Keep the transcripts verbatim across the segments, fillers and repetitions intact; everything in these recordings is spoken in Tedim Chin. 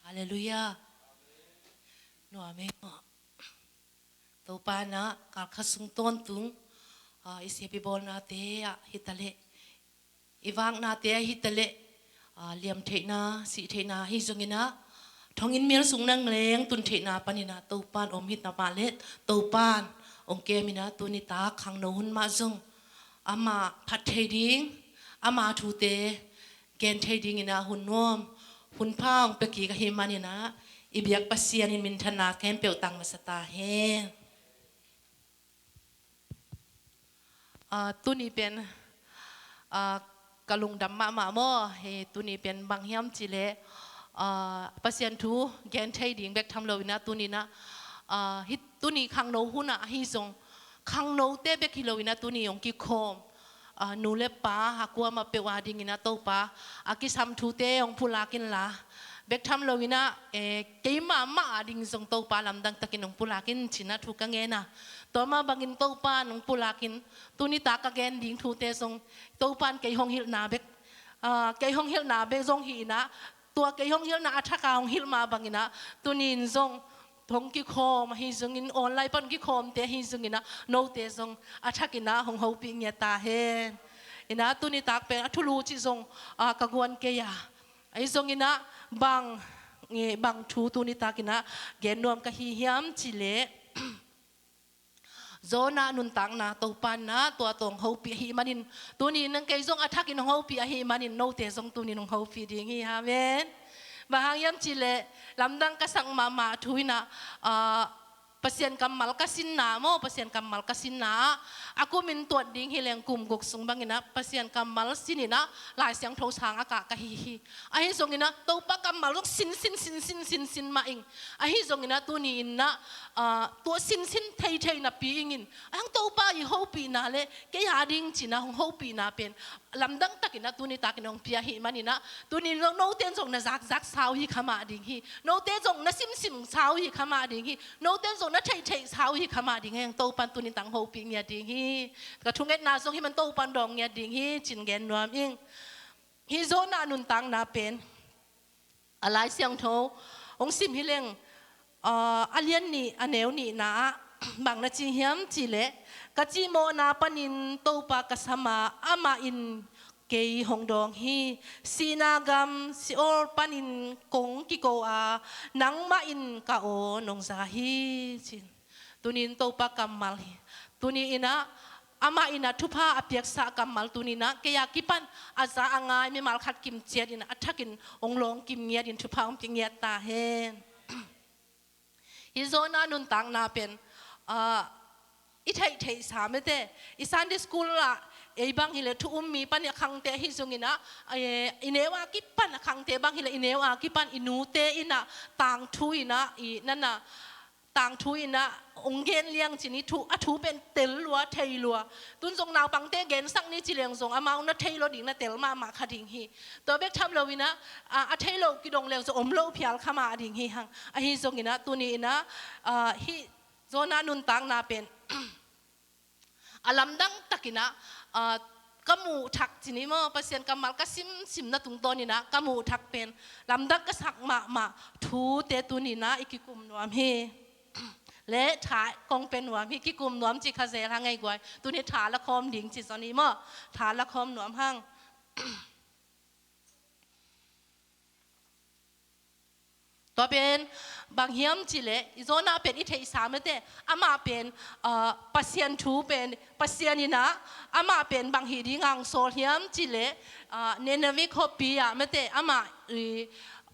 Halleluiah. Nuam ei maw. Topa in ah kalkhat sung tawntung, ah, i sep i bawlnate ah hitaleh, i vaknate ah hitaleh, ah, liamtheihna, sihtheihna ahi zongin ah, thonginn mel sung nangleng tuntheihna panin ah Topa in om hi ta mah leh, Topa in hong kem in ah, tuni tak khangno hun mah zong amah phat thei ding, ama thute gen thei dingin ah hun nuam, hun pha hong pia kik ahih manin ah, i biak Pasian in minthanna khempeuh tang masa ta hen. Ah, tuni pen, ah, ka lungdam mahmah maw. Hi, tuni pen bang hiam cih leh, ah, Pasian thu gen thei ding bek tham loin ah, tuni in ah, ah, hi, tuni khangno hun ah ahi zong, khangnote bek hi loin ah tuni hong kikhawm, ah, nu le pa a kuamah peuh a dingin ah Topa a kisam thute hong pulak inla, bek tham loin ah, eh, keimah mah a ding zong Topa lamdang takin hong pulak in ci-in ah thu ka ngen a. Tua mah bangin Topa in hong pulak in, tuni tak ka gen ding thute zong Topa in kei hong hilhna bek, ah, kei hong hilhna bek zong hi in ah, tua kei hong hilhna a thak a hong hilh mah bangin ah, tuni in zong hong kikhawm ahi zongin, online pan kikhawmte ahi zongin ah, note zong a thakin ah hong hopih ngiat ta hen. In ah tuni tak pen a thulu cih zong, ah, ka guan kei a. Ahi zongin ah bang, eh, bang thu tuni takin ah gen nuam ka hi hiam cih leh, Jonah nuntakna Topa in ah tua tawh hong hopih ahih manin, tuni in nang kei zong a thakin hong hopih ahih manin, note zong tuni in hong hopih ding hi. Amen. Bang hang hiam cih leh, lamdang ka sak mahmah thu in ah, ah, Pasian kammal ka sinna maw, Pasian kammal ka sinna ah, a kumin tuat ding hi leng kum guk sung bangin ah Pasian kammal sin in ah Lai Siangtho sang a kah ka hi hi. Ahi zongin ah Topa kammal zong sin, sin, sin, sin, sin, sin mah ing. Ahi zongin ah tuni in ah, ah, tua sin, sin thei, thei napi ing in, a hang Topa i hopihna le kei a ding ci-in ah hong hopihna pen lamdang takin ah tuni takin hong pia ahih manin ah, tuni in zong note in zong na zakzak sa uh hi kha mah ding hi. Note in zong na simsim sa uh hi kha mah ding hi. Note in zong na theihtheih sa uh hi kha mah ding hi. Hang Topa in tuni in tang hong hopih ngiat ding hi. Ka thungetna zong hih man Topa in dawng ngiat ding hi ci-in gen nuam ing. Hih Jonah nuntakna pen a Lai Siangtho hong sim hi leng, ah, a lian nih, a neu nihna ah bang na ci hiam cih leh, ka cihmawhna panin Topa ka sam a, amah in kei hong dawng hi. Sihna gam Sheol panin kong kiko a, nangmah in ka aw nong za hi, ci-in. Tuni in Topa kammal hi. Tuni in ah, amah in ah thupha a piaksa kammal tuni in ah kei a kipan a za a ngai mimal khat kim ciat in ah a thakin hong lawng kim ngiat in thupha hong pia ngiat ta hen. Hih Jonah nuntakna pen, ah, i theihtheihsa mete, i Sunday school ah ei bang hi leh thu um mi pan i a khangte ahi zongin ah, eh, i neu a kipan a khangte bang hi leh i neu a kipan i nute in ah tangthu in ah, i nana tangthu in ah hong gen liang ci-in, i thu, a thu pen tel lua, thei lua. Tun zong naupangte gensak ni ci leng zong amau na thei lo ding, na tel mahmah kha ding hi. Tua bek tham lo in ah, a, a thei lo kidong leng zong om lo phial kha mah ding hi hang. Ahi zongin ah tuni in ah, ah, hih Jonah nuntakna pen a lamdang takin ah, ah, ka muh thak ci ni maw, Pasian kammal ka simsimna tungtawn in ah ka muh thak pen lamdang ka sak mahmah thute tuni in ah i kikum nuam hi. Le tha kong pia nuam hi, kikum nuam ci kha zel hang ei guai. Tuni tha la khawm ding ci zaw ni maw, tha la khawm nuam hang. Tua pen bang hiam cih leh, i Jonah pen i theihsa mete, amah pen, ah, Pasian thu pen, Pasian in ah amah pen bang hih ding a hong sawl hiam cih leh, ah, Nineveh khuapi ah mete, amah i,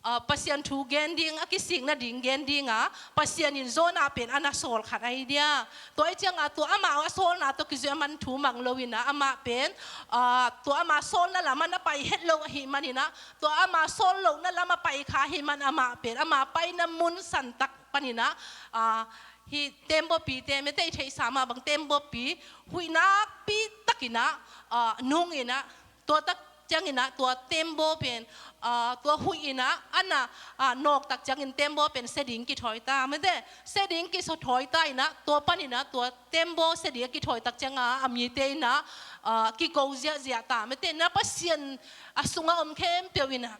ah, Pasian thu gen ding, a kisikna ding gen ding a Pasian in Jonah pen a na sawl khat ahi dia. Tua ahih ciangin ah tua amah a sawlna tawh kizuih a man thu mang lo in ah amah pen, ah, tua ama sawlna lam ah na pai het lo ahih manin ah, tua ama sawl lohna lam a pai kha ahih man amah pen ama paina mun santak panin ah, ah, hih teembaw pite, mete i theihsa mah bang teembaw pi huih nakpi takin ah, ah, nung in ah, tua tak ciangin ah tua teembaw pen, ah, tua huih in ah a na, ah, nawk tak ciangin teembaw pen sia ding kithawi ta, mete sia ding kithawi ta in ah, tua panin ah tua teembaw sia ding a kithawi tak ciangin ah a mite in ah, ah, kiko ziahziah ta, mete na Pasian a sungah om khempeuh in ah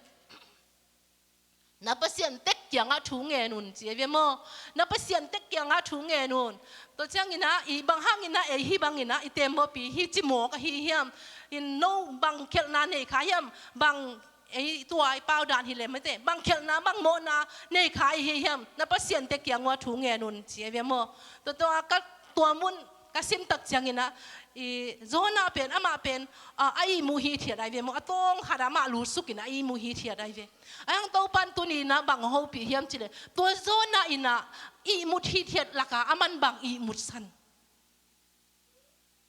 Na Pasian tek kiangah thu ngen un, ci a ve maw? Na Pasian tek kiangah thu ngen un. Tua ciangin ah, i bang hangin ah ei hih bangin ah i temmawhpi hi ci mawk ahi hiam? In no bang khialhna nei kha hiam? Bang ei tua i pau dan hi leh mate, bang khialhna, bang mawhna nei kha i hi hiam? Na Pasian tek kiang uah thu ngen un, ci a ve maw? Tua, tua ka, tua mun ka sim tak ciangin ah, i Jonah pen, amah pen, a, a ihmut hithiat ahi ve maw? A tawng khat ah amah lutsuk in a ihmut hithiat ahi ve. Ahi hang Topan tuni in ah bang hopih hiam cih leh, tua Jonah in ah ihmut hithiat lakah aman bang ihmut san?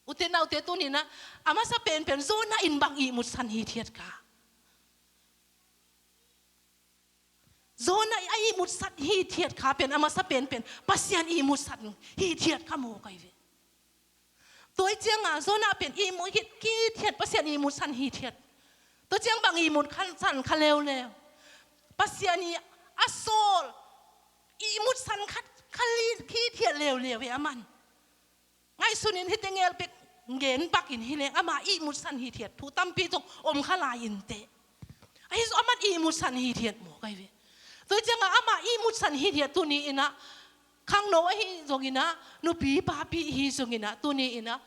Ute naute, tuni in ah a masa penpen Jonah in bang ihmut san hithiat kha? Jonah a ihmut san hithiat kha pen, a masa penpen Pasian ihmut san hithiat kha mawk ahi ve. Tua hi ciangah Jonah pen ihmut hit, hithiat, Pasian ihmut san hithiat. Tua ciang bang ihmut kha, san kha leuleu? Pasian i a sawl ihmut san khat kha hithiat leuleu hi aman. Ngaihsun in, hihte ngel pek gen pak in hi leng, ama ihmut san hithiat thu tampi zong om kha lai inteh. Ahi zong aman ihmut san hithiat mawk ahi ve. Tua hi ciangah ama ihmut san hithiat, tuni in ah khangno ahi zongin ah, nupi papi ahi zongin ah, tuni in ah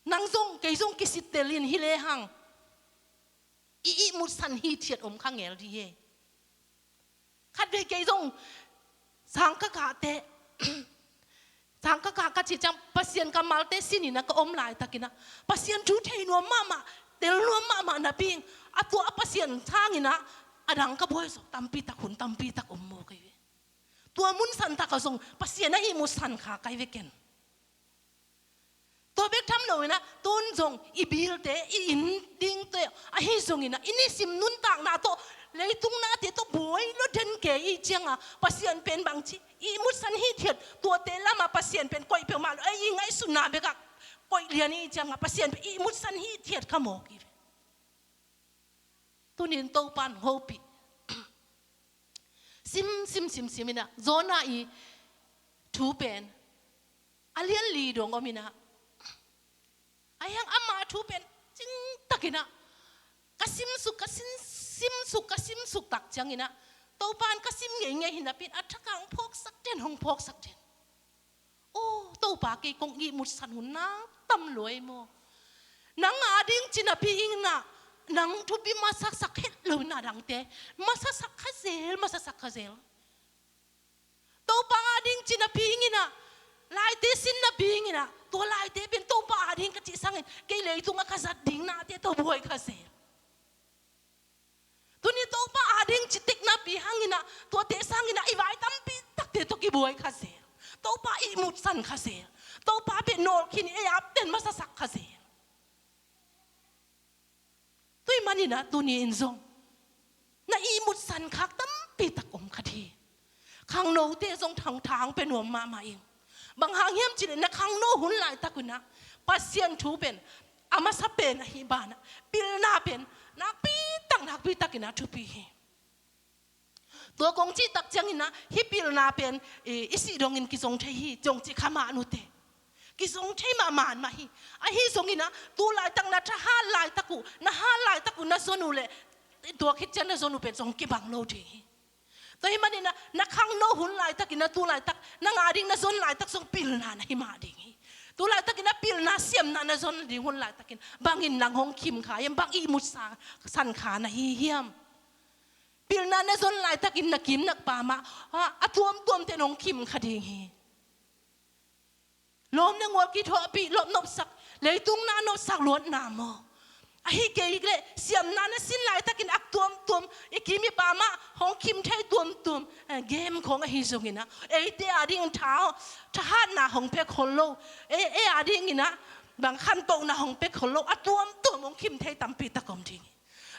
nang zong kei zong kisittel in hi lehang i ihmut san hithiat om kha ngel dih hi. Khatvei kei zong sang ka kah teh, sang ka kah ka cih ciang Pasian kammalte sin in ah ka om laitakin ah, Pasian thu thei nuam mahmah, tel nuam mahmah napi-in, a tua a Pasian sangin ah a dang ka buai zawk tampi tak, hun tampi tak om mawk ahi ve. Tua mun san takah zong Pasian a ihmut san kha ka hi ve ken. Tua bek tham lo in ah, tun zong i bilte, i inn dingte ahi zongin ah, i nisim nuntakna tawh, leitung nate tawh buai lua den kei i ciangah, Pasian pen bangci ihmut san hithiat, tuate lamah Pasian pen koih peuhmah lo, ei i ngaihsutna bekah koih lian i ciangah, Pasian pen ihmut san hithiat kha mawk hi ve. Tunin Topan hopih. Sim, sim, sim, sim in ah, Jonah i thu pen a lian li dong om in ah, ahi hang ama thu pen cingtak in ah, ka simsuk, ka sin, simsuk, ka simsuk tak ciangin ah, Topan ka sim ngeingei hi napi-in a thakah hong phawksak den, hong phawksak den. Aw Topa, kei kong ihmut san hun na tam lua ei maw? Nang a ding ci napi-in ah, nang thupi masasak het lo in ah, dangte masasak kha zel, masasak kha zel. Topa a ding ci napi-in ah, laite sin napi-in ah, tua laite pen Topa a ding ka cih sangin kei leitungah ka zat ding nate tawh buai kha zel. Tuni Topa a ding ci tek napi hangin ah, tuate sangin ah i vai tampi takte tawh kibuai kha zel. Topa ihmut san kha zel. Topa pen nawlkhin, ei apten masasak kha zel. Tua ahih manin ah tuni in zong na ihmut san khak tampi tak om kha dih hi. Khangnote zong thangtha hong pia nuam mahmah ing. Bang hang hiam cih leh na khangno hun laitak un ah, Pasian thu pen a masa pen ahih banah, pilna pen nakpi tak, nakpi takin ah thupi hi. Tua kong cih tak ciangin ah, hih pilna pen i, i sih dongin kizong thei hi, zong cih kha mah nute. Kizong thei mahmah mah hi. Ahi zongin ah, tu laitak na thahat laitak uh, na hat laitak uh na zon uh leh, tua khit ciang na zon uh pen zong kibang lo ding hi. Tua ahih manin ah, na khangno hun laitakin ah, tu laitak nang a ding na zon laitak zong pilna na hi mah ding hi. Tu laitakin ah pilna siamna na zon ding hun laitakin, bangin nang hong khim kha hiam, bang ihmut sa, san kha na hi hiam? Pilna na zon laitakin na kim nak pa mah, ha, a tuamtuamte nong khim kha ding hi. Lawm le ngual kithuahpih, lawp nopsak, leitung na nopsak luatna maw? Ahi kei leh siamna na sin laitakin a tuamtuam, i kim i pa mah hong khim thei tuamtuam, eh, game khawng ahi zongin ah, eite a dingin tha, thahatna hong pia khol lo, ei, ei a dingin ah bang khantohna hong pia khol lo, a tuamtuam hong khim thei tampi tak om ding hi.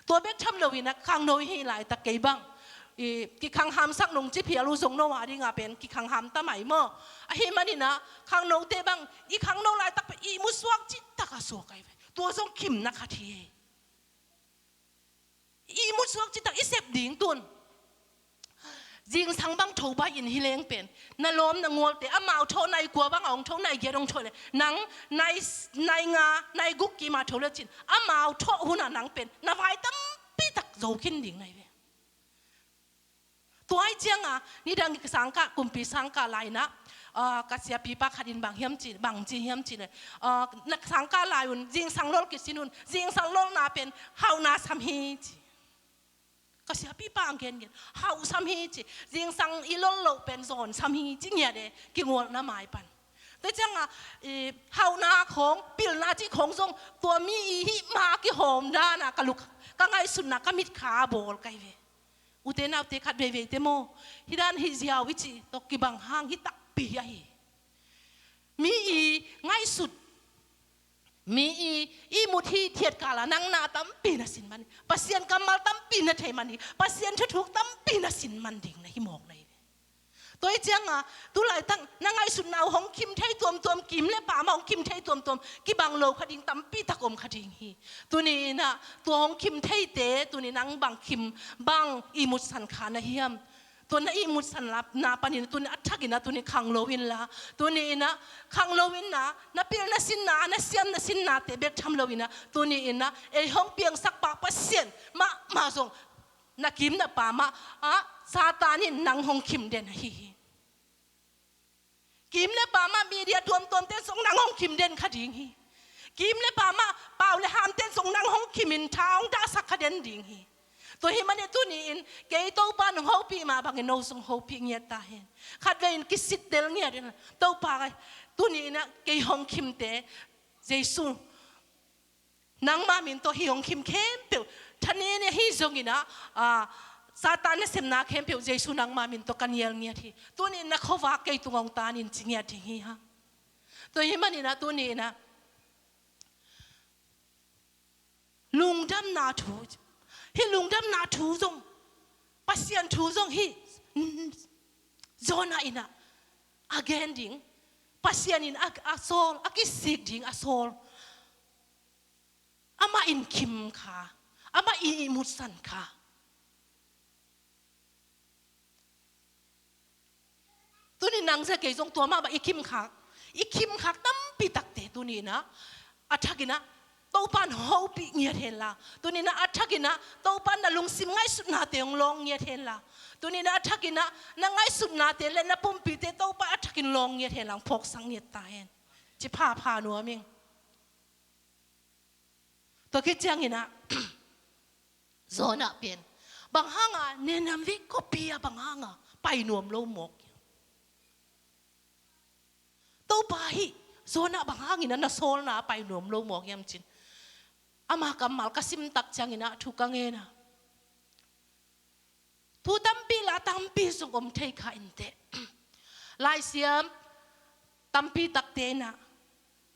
Tua bek tham loin ah, khangno i hih laitak kei bang, i, kikhanghamsak nong ci phial uh zong, no a dingah pen kikhanghamta mai maw? Ahih manin ah, khangnote bang, i khangno laitak pen ihmut suak citak a suak ahi ve. Tua zong khimna khat hi hi. Ihmut suak citak i sep ding tun. Zingsang bang tho bai in hi leng pen, na lawm na ngualte, amau thawh nai kua bang a hong tho, nai giat hong tho leh, nang nai, nai nga, nai guk kim a tho lecin, amau thawh hunah nang pen na vai tampi tak zo khin ding na hi ve. Tua hi cianga, nidang i sangkah, kumpi sangkah lai-inah, ah, ka siapipa khat in bang hiam ci, bang ci hiam ci le, ah, na sangkah lai un, zingsang lol kisin un, zingsang lolna pen hauhna sam hi ci. Ka siapipa ang gengen, hauh sam hi ci, zingsang i lol loh pen zawn sam hi ci ngiat e, kingolna mai pan. Tua cianga, i, hauhna khawng, pilna cih khawng zong, tua mi i hih ma kihawm dana ka luk, ka ngaihsutna, ka mitkha a bawl ka hi ve. Ute naute, khat veiveite maw, hih dan hih ziau i cih tawh kibang hang hih takpi ahi. Mi i ngaihsut, mi i ihmut hih thiatkala nang na tampi na sin man hi. Pasian kammal tampi na thei man hi. Pasian thuthuk tampi na sin man ding na hi mawk na hi ve. Tua hi cianga, tulaitak na ngaihsutna uh hong khim thei tuamtuam, kim le pam ah hong khim thei tuamtuam, kibang lo kha ding tampi tak om kha ding hi. Tuni inah, tua hong khim theite, tuni nang bang khim, bang ihmutsan kha na hiam? Tua na ihmutsanna panin tuni a thakinah tuni khanglo inla, tuni inah khanglo inna, na pil na sinna, na siam na sinnate bek tham lo inah, tuni inah ei hong piangsak pa Pasian mahmah zong na kim na pam ah, ah, Satan in nang hong khim den ahi hi. Kim le pam ah media tuamtuamte zong nang hong khim den kha ding hi. Kim le pam ah pau le hamte zong nang hong khimin tha hong dahsak kha den ding hi. Tua hi manin tuni-in kei Topa nong hopih mah bangin no zong hopih ngiat ta hen. Khatvei in kisittel ngiat in, Topa, tuni inah kei hong khimte Jesu nangma min tawh hih hong khim khempeuh, thanene hi zonginah, ah, Satan nasemna khempeuh Jesu nangma min tawh ka nial ngiat hi. Tuni-in na khuavak kei tungah hong tan in ci ngiat ding hi hang. Tua hi maninah tuni inah lungdamna thu, hih lungdamna thu zong, Pasian thu zong hih Jonah inah a gen ding, Pasian in a, a sawl, a kisik ding a sawl. Amah in khim kha, amah i ihmutsan kha. Tuni nang zia kei zong tua mahmah i khimkhak, i khimkhak tampi takte tuni inah a thakinah Topa in hopih ngiat henla, tuni inah a thakinah Topa in na lungsim ngaihsutnate hong lawng ngiat henla, tuni inah a thakinah na ngaihsutnate le na pumpite Topa a thakin lawng ngiat henla, hong phawksak ngiat ta hen. Ci phapha nuam ing. Tua khit cianginah Jonah pen bang hanga, Nineveh khuapi ah bang hanga pai nuam lo mawk hiam? Topa hih Jonah bang hangin a na sawlna pai nuam lo mawk hiam cin, ama kammal ka simtak cianginah thu ka ngena. Thu tampi la tampi zong om thei kha inteh. Laisiam tampi takte inah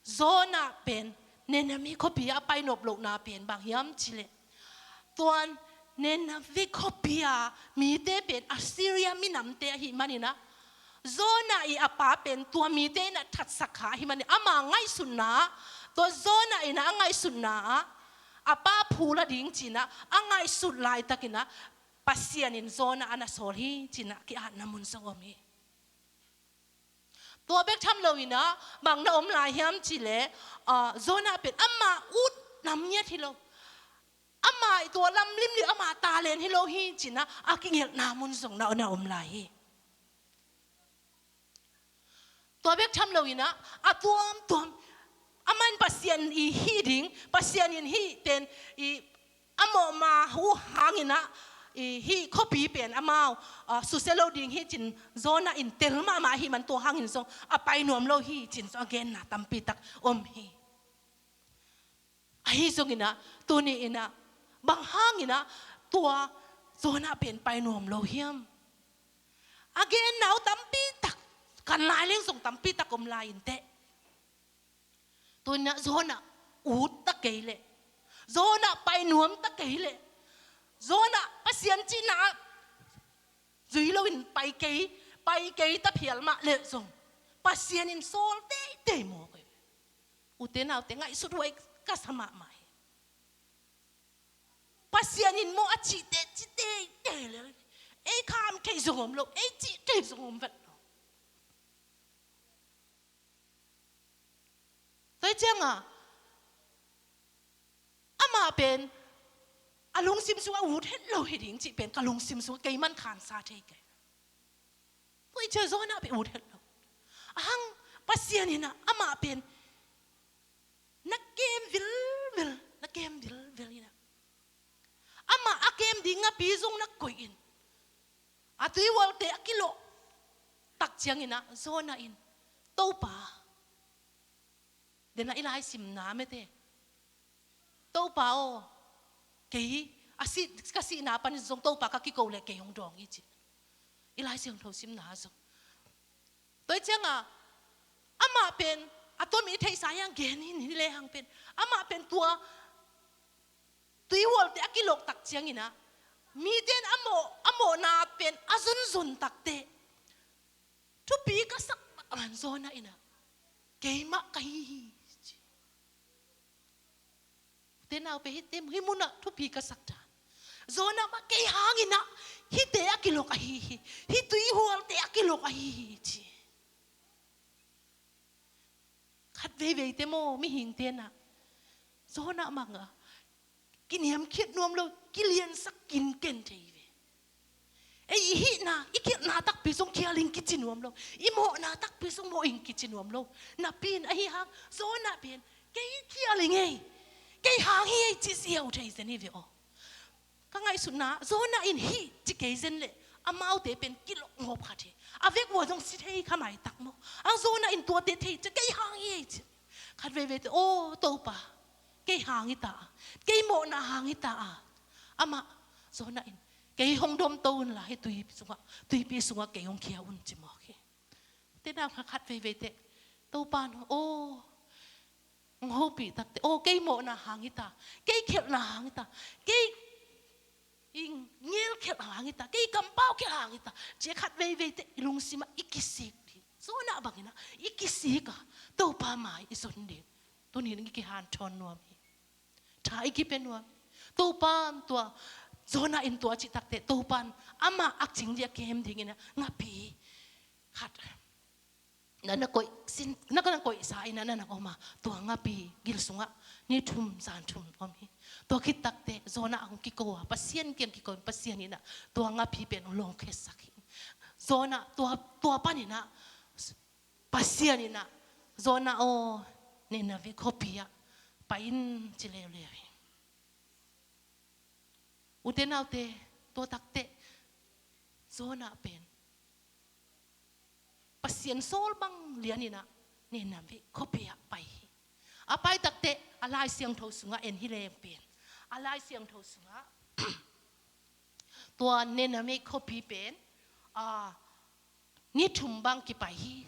Jonah pen Nineveh khuapi ah a pai nop lohna pen bang hiam cileh, tuan Nineveh khuapi a mite pen Assyria minamte ahih maninah Jonah i a pa pen tua mite inah thatsak kha ahih manin ama ngaihsutna, tua Jonah inah a ngaihsutna ah a pa phul a ding cinah a ngaihsut laitakinah Pasian in Jonah a na sawl hi cinah ki-atna mun zong om hi. Tua bek tham loinah bang na om lai hiam cileh, ah, Jonah pen ama ut nam ngiat hi lo. Ama i tua lam limlim ama talent hi lo hi cinah a kigelhna mun zong na, na om lai hi. Tua bek tham loinah a tuamtuam, amah in Pasian i hih ding, Pasian in hih ten i a mawhma uh hanginah i hih khuapi pen amau, ah, susia lo ding hi cin Jonah in tel mahmah ahih man tua hangin zong a pai nuam lo hi cin zong a genna tampi tak om hi. Ahi zonginah tuni inah bang hanginah tua Jonah pen pai nuam lo hiam? A genna uh tampi tak, kan lai leng zong tampi tak om lai inteh. Tuninah Jonah ut ta kei leh, Jonah pai nuam ta kei leh, Jonah Pasian cihna ah zui loin pai kei, pai kei ta phial mah leh zong Pasian in sawl teitei mawk hi. Ute naute, ngaihsut huai ka sa mahmah hi. Pasian in maw a cihte ci teitei lel. Ei kham thei zong om lo, ei cih thei zong om vet lo. Tua hi cianga amah pen a lungsim sungah ut het lo hi ding cih pen ka lungsim sungah keiman khansa thei kei. Tua i ciah Jonah pen ut het lo. Ahang Pasian in ah amah pen na kem vilvel, na kem vilvel in ah, amah a kem ding ngapi zong na koih in, a tuihualte a kilawh tak ciangin ah Jonah in, Topa, den ah i laisimna mete, Topa aw, kei a si, ka sihna panin zong Topa ka kiko leh kei hong dawng hi ci. I Lai Siangtho simna zong tua i ciangah amah pen, a tua mi theihsa hiang gen hi, hi lehang pen, amah pen tua tuihualte a kilawh tak ciangin ah mite in a mawh, a mawhna pen a zunzun takte thupi ka sak mahmah Jonah in ah, keimah ka hi hi ci. Ute naute, hih te, hih munah thupi ka sak dan, Jonah mah kei hangin ah hihte a kilawh ahi hi, hih tuihualte a kilawh ahi hi ci. Khat veivei te maw, mihingte in ah Jonah mah a kiniamkhiat nuam lo, kiliansak kinken thei ve. Ei i hihna, i khialhna takpi zong khial ing kici nuam lo, i mawhna takpi zong mawh ing kici nuam lo. Napi in ahi hang Jonah pen, kei khial ing ei, kei hang hi ei ci ziau thei zen hi ve aw. Ka ngaihsutna, Jonah in hih ci kei zen leh amaute pen kilawh ngawp kha thei, a vek ua zong si thei kha maitak maw. Ang Jonah in tuate thei ciah kei hang hi ei ci. Khat veivei te, aw Topa, kei hang hi ta a, kei mawhna hang hi ta a. Amah, Jonah in, kei hong domto unla, hih tuipi sungah, tuipi sungah kei hong khia un ci mawk hi. Te na kha khat veivei te, Topa in, aw, hong hopih takte, aw, kei mawhna hang hi ta, kei khialhna hang hi ta, kei i ngel khialh hang hi ta, kei kampau khialh hang hi ta, ci khat veivei te i lungsimah i kisik ding. Jonah bangin ah i kisik a, Topa mai i zon ding. Tuni in i kihanthawn nuam hi. Tha i kipia nuam hi. Topa in tua, Jonah in tua cih takte, Topa in amah a cing ding a kem dingin ah ngapi khat na, na koih sin, na, na koihsa in ah na, na om a, tua ngapi gil sungah ni thum zan thum om hi. Tua khit takte Jonah hong kiko a, Pasian kiang kiko in Pasian in ah tua ngapi pen hong lawngkhiatsak hi. Jonah tua, tua panin ah Pasian in ah, Jonah aw, Nineveh khuapi ah pai in ci leuleu hi. Ute naute, tua takte Jonah pen Pasian sawl bang lianin ah Nineveh khuapi ah pai hi. A pai takte a Lai Siangtho sungah en hi leng pen, a Lai Siangtho sungah tua Nineveh khuapi pen, a, ni thum bang kipai hi.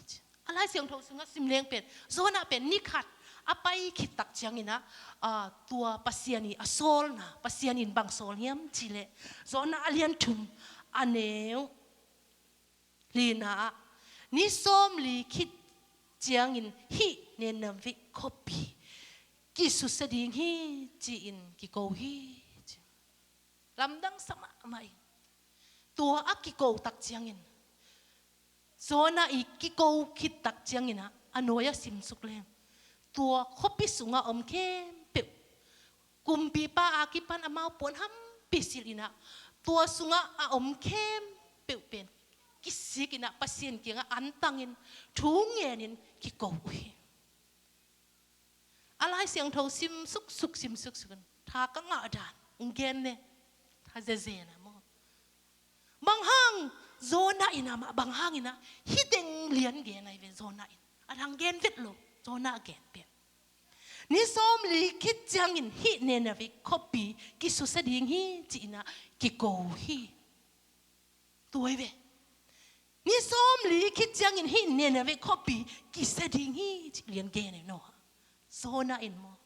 A Lai Siangtho sungah sim leng pen, Jonah pen ni khat a pai khit tak ciangin ah, a, tua Pasian i a sawlna, Pasian in bang sawl hiam cih leh, Jonah a lian thum, a neu lina ah, ni sawmli khit ciangin hih Nineveh khuapi kisusia ding hi ci-in kiko hi ci. Lamdang sa mahmah hi. Tua a kiko tak ciangin, Jonah i kiko khit tak ciangin ah, a nuai a simsuk leng, tua khuapi sungah om khempeuh, kumpipa a kipan amau puanhampi silh in ah, tua sungah a om khempeuh pen kisik in ah Pasian kiangah antangin, thu ngenin kiko uh hi. A Lai Siangtho sim suksuk, sim suksuk in, tha ka ngah dan hong gen ne. Tha zeze na maw. Bang hang Jonah in ah mah, bang hangin ah hih teng lian gen ahi ve Jonah in. A dang gen vet lo, Jonah gen pen. Ni sawmli khit ciangin hih Nineveh khuapi kisusia ding hi ci-in ah kiko hi. Tua hi ve. Ni sawmli khit ciangin hih Nineveh khuapi kisia ding hi ci lian gen ahi no. Jonah in maw.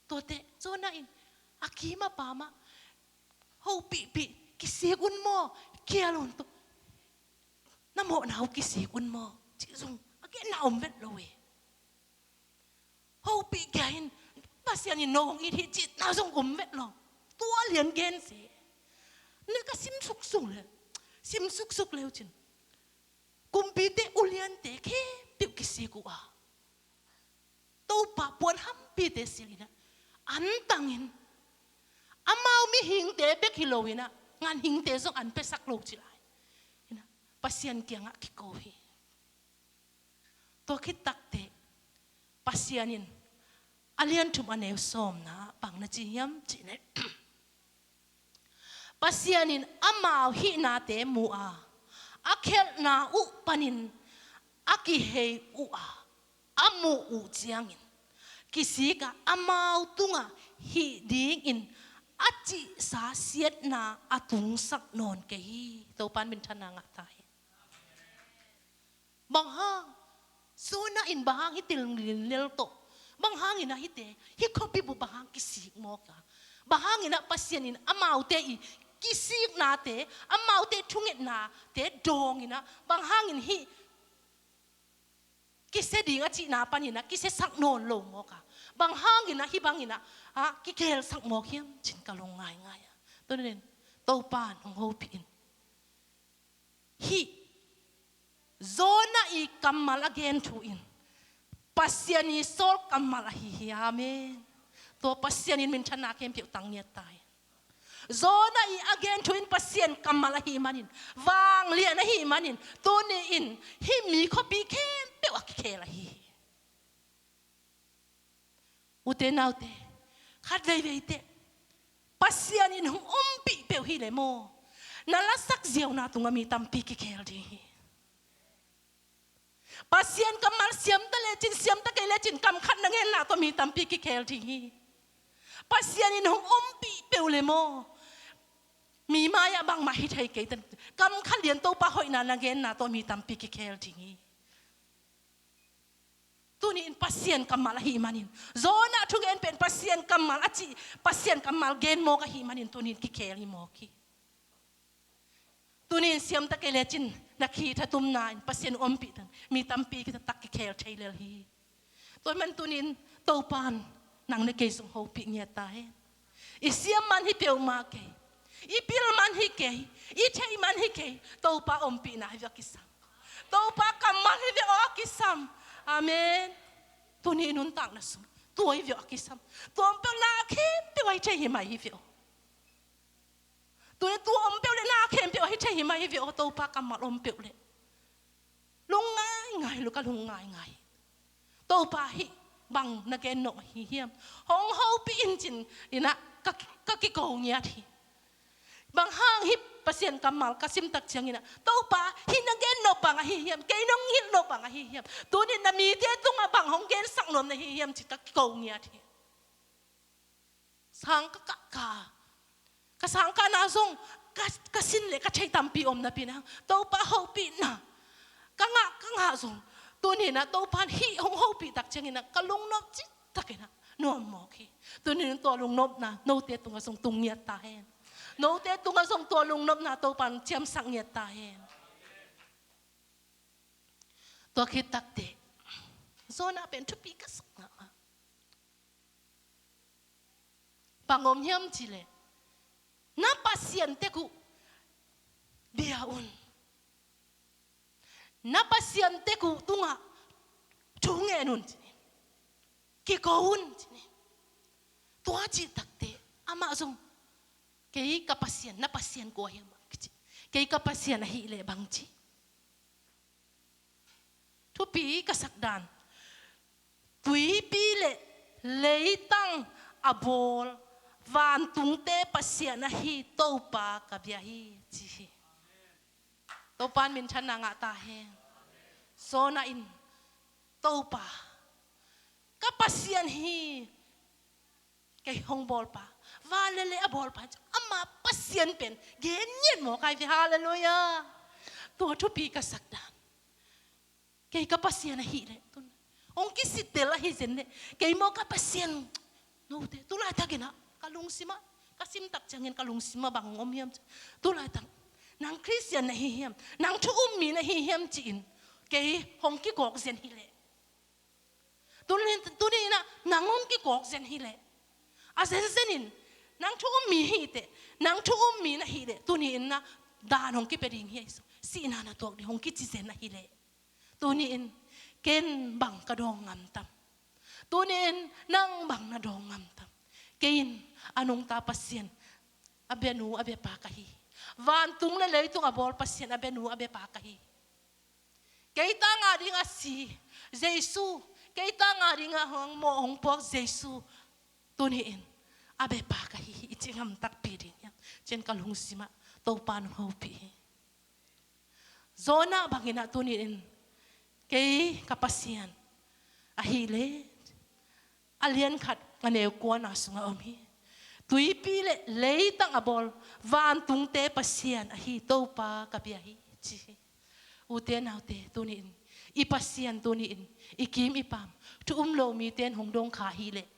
Tuate, Jonah in a kim a pam ah, hopihpih, kisik un maw, kial un tua, na mawhna uh kisik un maw, cih zong a genna om vet lo e. Hopih kia in, Pasian in no hong it hi cihna zong om vet lo. Tua lian gen se. Na ka sim suksuk le, sim suksuk leu cin, kumpite, uliante khempeuh kisik uh a, Topa puanhampite silh in ah, antangin, amau mi bek hi lo in ah, ganhingte zong an piasak lo ci lai in ah, Pasian kiangah kiko hi. Tua khit takteh Pasian in a lian thum a neu sawmna ah bang na ci hiam cih leh, Pasian in amau hihnate mu a, a khialhna uh panin a kihei uh a, a muh uh ciangin kisik a, amau tungah hih dingin a cihsa siatna a tungsak nawn kei hi. Topan minthanna ngah ta hi. Bang hang? Jonah in bang hang hih thil lel tawh, bang hangin ah hihte, hih khuapi bup bang hang kisik mawk a, bang hangin ah Pasian in amaute i kisiknate, amaute thungetnate dawngin ah, bang hangin hih kisia ding a cihna panin ah kisiasak nawn lo mawk a, bang hangin ah hih bangin ah, ah, kikhelsak mawk hiam cih ka lungngaingai a. Tuni-in Topa in hong hopih in. Hih Jonah i kammal a gen thu in Pasian i sawl kammal ahi hi. Amen. Tua Pasian in minthanna khempeuh tang ngiat ta hi. Jonah i a gen thu in Pasian kammal ahih manin, vanglian ahih manin, tuni-in hih mi khuapi khempeuh a kikhel ahi hi. Ute naute, khat veivei teh Pasian in hong ompih peuh hi leh maw, na lasak ziauna tungah mi tampi kikhel ding hi. Pasian kammal siam ta lecin, siam ta kei lecin, kam khat na genna tawh mi tampi kikhel ding hi. Pasian in hong ompih peuh leh maw, mi mai-ah bangmah hi thei kei ta, kam khat lian Topa hoihna na genna tawh mi tampi kikhel ding hi. Tuni-in Pasian kammal ahih manin, Jonah thugen pen Pasian kammal a cih, Pasian kammal gen mawk ahih manin tuni-in kikhel hi mawk hi. Tuni-in siam ta kei lecin, na khitha tumna in Pasian ompih tan mi tampi kitak kikhel thei lel hi. Tua ahih manin tuni-in Topan nang le kei zong hopih ngiat ta hen. I siam man hi peuhmah kei, i pil man hi kei, i theih man hi kei, Topa ompihna hi ve a kisam. Topa kammal hi ve aw a kisam. Amen. Tuni i nuntakna sung tua hi ve aw a kisam. Tua om peuh na khempeuh a hi thei hi mai hi ve aw. Tuni tua om peuh le na khempeuh a hi thei hi mai hi ve aw, Topa kammal om peuh le. Lungngaingai lo, ka lungngaingai. Topa hih bang na gen nop ahi hiam? Hong hopih in ci-in ah ka, ka kiko ngiat hi. Bang hang hih Pasian kammal ka sim tak ciangin ah, Topa hih na gen nop bang ahi hiam? Kei nong hilh nop bang ahi hiam? Tuni-in na mite tungah bang hong gensak nuam na hi hiam ci ka kiko ngiat hi. Sang ka kah ka, ka sang kahna zong ka, ka sin le ka thei tampi om napi-in ah, Topa hopihna ka ngah, ka ngah zong, tuni-in ah Topa in hih hong hopih tak ciangin ah ka lungnop citakin ah nuam mawk hi. Tuni-in tua lungnopna note tungah zong tung ngiat ta hen. Note tungah zong tua lungnopna Topa in ciamsak ngiat ta hen. Tua khit takteh Jonah pen thupi ka sak mahmah. Bang om hiam cih leh, na Pasian tek uh bia un, na Pasian tek uh tungah thu ngen un ci-in, kiko un ci-in. Tua cih takteh amah zong, kei ka Pasian, na Pasian kua hiam a kici, kei ka Pasian ahih leh bang ci? Thupi ka sak dan, tuipi le leitang a bawl vantungte Pasian ahi Topa ka bia hi ci hi. Topa in minthanna ngah ta hen. Jonah in, Topa, ka Pasian hi. Kei hong bawlpa, van le lei a bawlpa, ama Pasian pen gen ngiat mawk hi ve. Halleluiah. Tua thupi ka sak dan, kei ka Pasian ahih leh, tun hong kisittel ahi zen leh, kei maw ka Pasian, note, tu laitakin ah ka lungsim ah, ka sim tak ciangin ka lungsim ah bang om hiam cih, tu laitak nang Khristian na hi hiam, nang thu um mi na hi hiam ci-in kei hong kigawk zen hi leh, tuni, tuni-in ah nang hong kigawk zen hi leh, a zenzen in, nang thu um mi hi teh, nang thu um mi na hih leh, tuni-in ah dan hong kipia ding hi, ahi zong sihna na tuak ding hong kici zen ahi leh, tuni-in ken bang ka dawng ngam tam? Tuni-in nang bang na dawng ngam tam? Kei in a nungta Pasian a bianu, a biapa ka hi. Vantung le leitung a bawl Pasian a bianu, a biapa ka hi. Kei tangah dingah si Jesu, kei tangah dingah hong mawh hong puak Jesu, tuni-in a biapa ka hi hi, i ci ngam takpi ding hiam? Cin ka lungsimah Topa nong hopih hi. Jonah banginah tuni-in kei ka Pasian ahih leh, a lian khat a neu kuana sungah om hi. Tuipi le leitang a bawl vantungte Pasian ahi Topa ka bia hi, ci hi. Ute naute, tuni-in i Pasian, tuni-in i kim i pam, thu um lo mite in hong dong kha hi leh,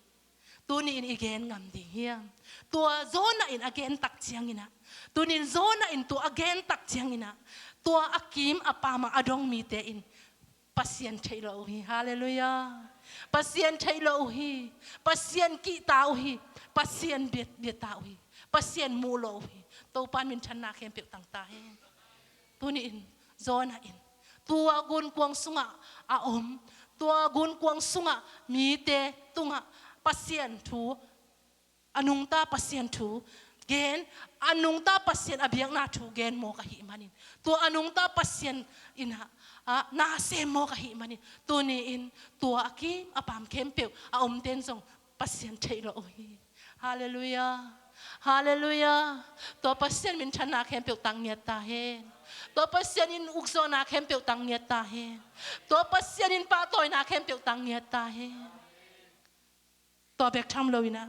tuni-in i gen ngam ding hiam? Tua Jonah in a gen tak cianginah, tuni-in Jonah in tua a gen tak cianginah, tua a kim a pam a dong mite in Pasian theih lo uh hi. Halleluiah. Pasian theih lo uh hi. Pasian kihta uh hi. Pasian bia, biata uh hi. Pasian muh lo uh hi. Topa in minthanna khempeuh tang ta hen. Tuni-in Jonah in tua gunkuang sungah a om, tua gunkuang sungah mite tungah Pasian thu, a nungta Pasian thu gen, a nungta Pasian a biakna thu gen mawk ahih manin, tua a nungta Pasian inah, ah, na sem mawk ahih manin, tuni-in tua a kim a pam khempeuh a omte in zong Pasian theih lo uh hi. Halleluiah. Halleluiah. Tua Pasian minthanna khempeuh tang ngiat ta hen. Tua Pasian in ukzawhna khempeuh tang ngiat ta hen. Tua Pasian in pahtawina khempeuh tang ngiat ta hen. Tua bek tham loinah,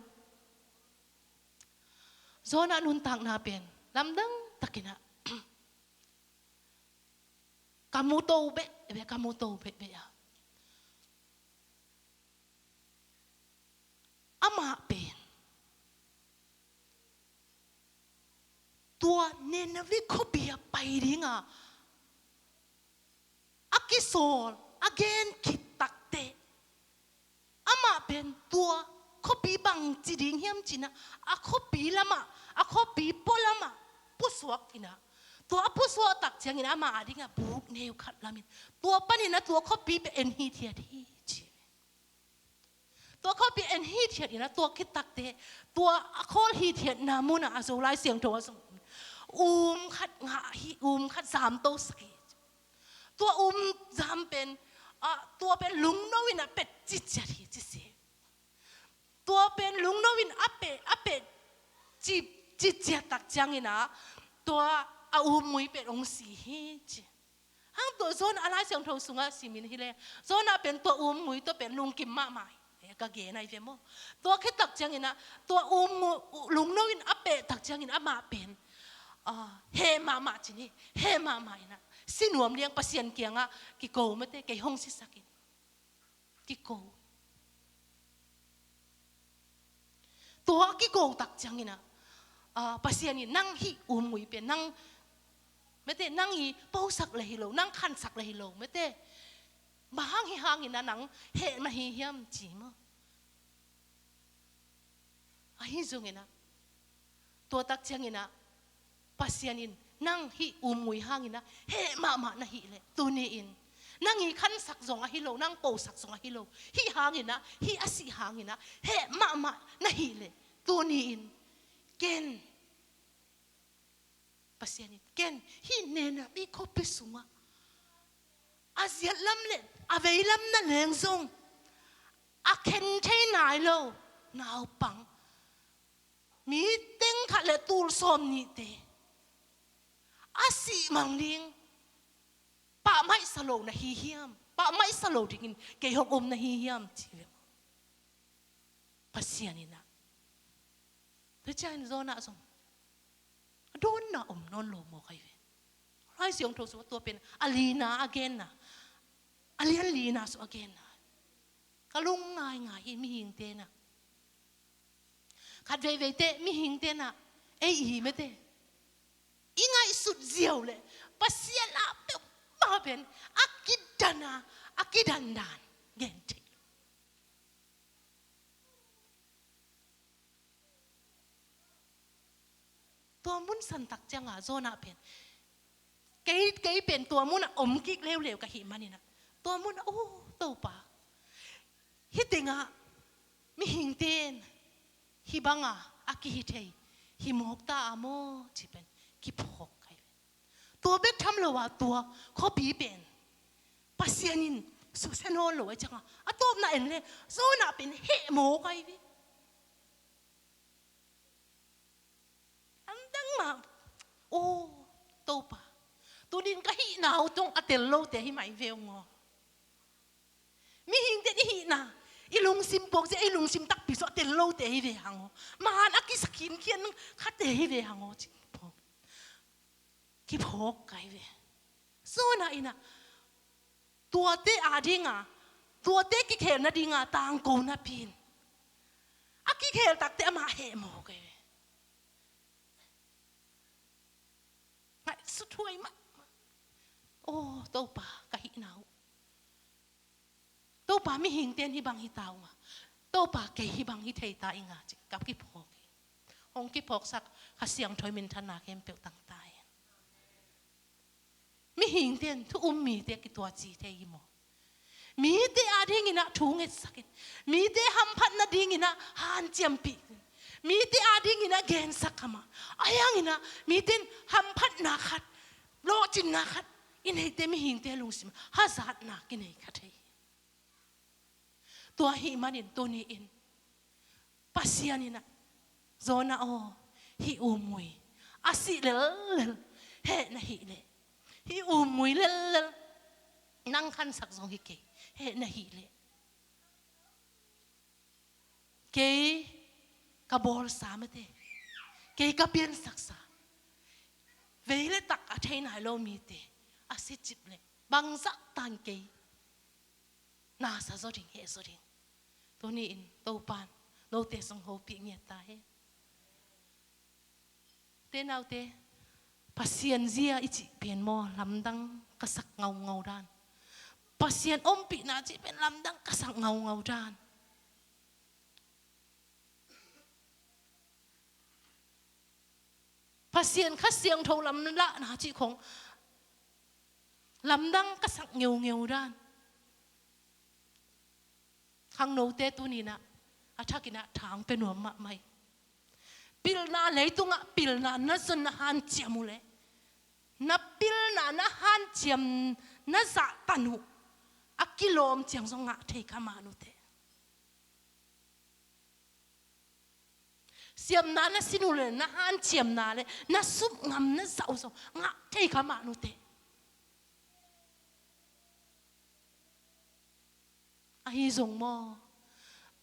Jonah nuntakna pen lamdang takinah ka mu to behbeh, ka mu to behbeh a, amah pen tua Nineveh khuapi a pai dinga a kisawl, a gen khit takteh, amah pen tua khuapi bangci ding hiam cinah, a khuapi lamah, a khuapi pualamah pusuak inah, tua a pusuak tak ciangin amah a dingah buk neu khat lamin, tua paninah tua khuapi pen en hithiat hi, ci. Tua khuapi en hithiat inah, tua khit takteh, tua a khawl hithiatna munah a Zolai Siangtho ah zong um khat ngah hi, um khat zamtosak hi. Tua um zam pen, ah, tua pen lungno inah pet ciciat hi, ci si. Tua pen lungno in a pet, a pet ci, ciciat tak cianginah, tua a um mui pen hong si hi, ci. Hang tua Jonah a Lai Siangtho sungah simin hileh, Jonah pen tua um mui tua pen lungkim mahmah hi. Eh, ka gen ahi ve maw? Tua khit tak cianginah, tua um mu-, lungno in a pet tak ciangin amah pen, ah, heh mahmah cin hi, heh mahmah inah, si nuam liang Pasian kiangah kiko mate, kei hong sisak in. Kiko. Tua kiko tak cianginah, ah, Pasian in nang hih um mui pen, nang, mate, nang i posak le hi lo, nang khansak le hi lo, mate. Bang hang hih hanginah nang heh mah hi hiam, ci maw? Ahi zonginah, tua tak cianginah, Pasian in nang hih um mui hanginah heh mahmah na hih leh, tuni-in nang i khansak zong ahi lo, nang posak zong ahi lo, hih hanginah, hih a sih hanginah heh mahmah na hih leh, tuni-in ken, Pasian in ken hih Nineveh khuapi sungah a ziat lam le a vei lam na leng zong a khen thei nai lo naupang, mi teng khat le tul sawm nihte a sih mang ding pahmaihsa lo na hi hiam? Pahmaihsa lo dingin kei hong um na hi hiam, ci ve maw? Pasian inah. Tua ciangin Jonah zong a dawnna om nawn lo mawk ahi ve. Lai Siangtho sungah tua pen a lina a genna, a lian lina sung a genna. Ka lung ngaingai hi mihingte nah. Khat veiveite mihingte nah, ei i hi mate, i ngaihsut ziau leh Pasian a peuhmah pen a kidana, a kidandan gen thei lo. Tua mun san tak cianga Jonah pen, kei, kei pen tua munah om kik leuleu ka hih maninah, tua munah, "O Topa, hih tengah mihingte in hih banga a kihi thei, hi mawk ta a maw, ci pen kiphawk kai ve. Tua bek tham lo a, tua khuapi pen Pasian in susia nawn lo a cianga, a tawpna en le, Jonah pen heh mawk kai ve. Lamdang mah, aw, Topa, tunin ka hihna uh tawh a tel lote hi mai ve ung aw. Mihingte i hihna, i lungsim puak zia, i lungsim takpi sua a tel lote hi ve hang aw. Maan a kisa khinkhian khate hi ve hang aw, ci phawk. Kiphawk kai ve. Jonah in ah, tuate adinga, tuate kikhel nadinga tangko napi in, a kikhel takte amah heh mawk kai ve. Ngaihsut huai mah. Aw, Topa, ka hihna uh. Topa, mihingte in hih bang hi ta ung a, Topa, kei hih bang hi thei ta ing a, ci ka kiphawk hi. Hong kiphawksak Kha Siangtho in minthanna khempeuh tang ta hen. Mihingte in thu um mite kituaci thei hi maw? Mite adingin ah thu ngetsak in, mite hamphat nadingin ah hanciampih in, mite adingin ah gensak kha mah. Ahi hangin ah mite in hamphatna khat, lawhcinna khat i neite, mihingte lungsim hazatna kinei kha thei hi. Tua ahih manin tuni in Pasian in ah, Jonah aw, hih umui a sih lellel heh na hih leh, hih umui lellel nang khansak zong hi kei, heh na hih leh, kei ka bawlsa mate, kei ka piansaksa, vei le tak a thei nai lo mite a si cip leh bangzah tan kei na sa zaw ding, heh zaw ding. Tuni in Topan note zong hopih ngiat ta hen. Te naute, Pasian zia i cih pen maw, lamdang ka sak ngaungau dan. Pasian ompihna cih pen lamdang ka sak ngaungau dan. Pasian Kha Siangtho lamlahna cih khong lamdang ka sak ngeungeu dan. Khangnote tuni in ah, a thak in ah thang pia nuam mahmah hi. Pilna, leitungah pilna na zon na hanciam uh leh, na pilna na hanciam, na zahtan uh a kilawm ciang zong ngah thei kha mah uh teh. Siamna na sin uh leh, na hanciamna leh na sumngamna zah uh zong ngah thei kha mah uh teh. Ahi zong maw,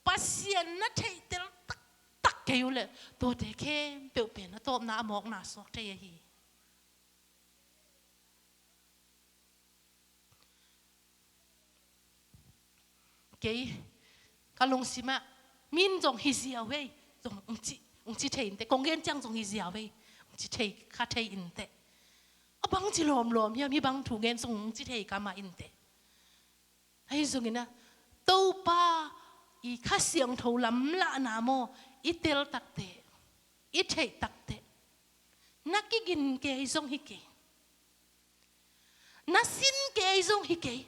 Pasian na theihtel taktak kei uh leh, tuate khempeuh pen a tawpna a mawkna suak thei ahi. Kei ka lungsimah, min zong hi ziau ei, zong ung ci, ung ci thei inteh, kong gen ciang zong hi ziau ei, ung ci thei kha thei inteh. A bangci lawmlawm hiam, hih bang thu gen zong ung ci thei kha mah inteh. Ahi zongin ah, Topa i Kha Siangtho lamlahna maw, i tel takteh, i theih takteh, na kigin kei zong hi kei, na sin kei zong hi kei.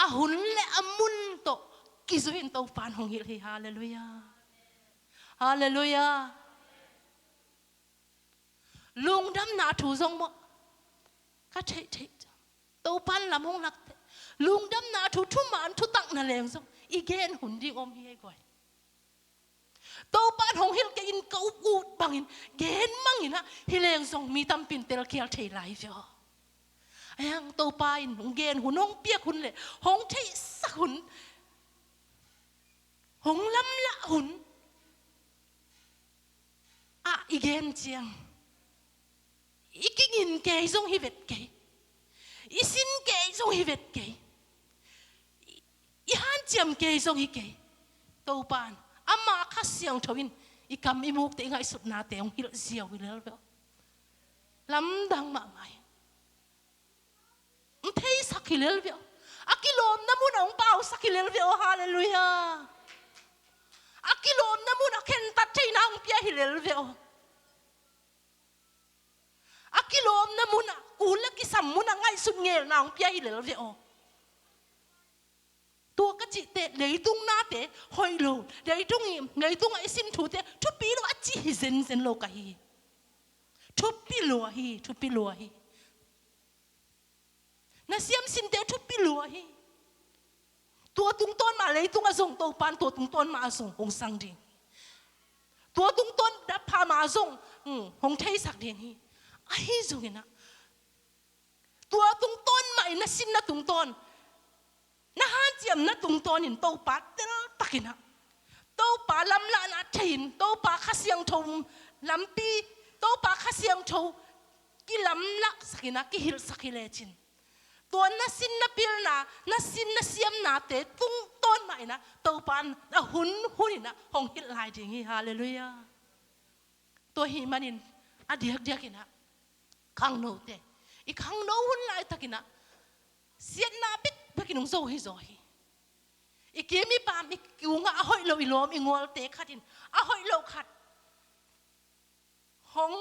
A hun le a mun tawh kizui in Topan hong hilh hi. Halleluiah. Halleluiah. Lungdamna thu zong maw, ka theihtheih, Topan lam hong lakteh, lungdamna thu, thuman thutak na leng zong i gen hun ding om hi ei guai. Topan hong hilh kei in ka up ut bangin gen mangin ah, hi leng zong mi tampi in telkhial thei lai ve aw. Ahi hang Topa in hong gen hun, hong piak hun le hong theihsak hun, hong lamlah hun ah i gen ciang, i kigin kei zong hi vet kei, i sin kei zong hi vet kei, i, i hanciam kei zong hi kei. Topan ama Kha Siangtho in i kam i mukte, i ngaihsutnate hong hilh ziau hi lel ve aw. Lamdang mahmah hi. Hong theisak hi lel ve aw. A kilawmna munah hong pausak hi lel ve aw. Halleluiah. A kilawmna munah khentat theihna hong pia hi lel ve aw. A kilawmna munah, kul le kisam munah ngaihsut ngelna hong pia hi lel ve aw. Tua ka cih teh leitung nate hoih lo, leitung i, leitungah i sin thute thupi lo a cih hi zenzen lo ka hi. Thupi lua hi, thupi lua hi. Na siam sinte thupi lua hi. Tua tungtawn mah leitungah zong Topan tua tungtawn mah a zong hong sang ding. Tua tungtawn dap pha mah a zong, hmm, hong theisak ding hi. Ahi zongin ah, tua tungtawn mah in na sinna tungtawn, na hanciamna tungtawn in Topa teltakin ah, Topa lamlahna thei in, Topa Kha Siangtho lampi, Topa Kha Siangtho kilamlahsak in ah, kihilhsak hi lecin, tua na sin na pilna, na sin na siamnate tungtawn mah in ah Topa in a hunhun in ah hong hilh lai ding hi. Halleluiah. Tua hih manin a diakdiakin ah khangnote, i khangno hun laitakin ah siatna bekbek in hong zo hi zaw hi. I kim i pam, i kungah a hoih lo i lawm i ngualte khat in a hoih lo khat hong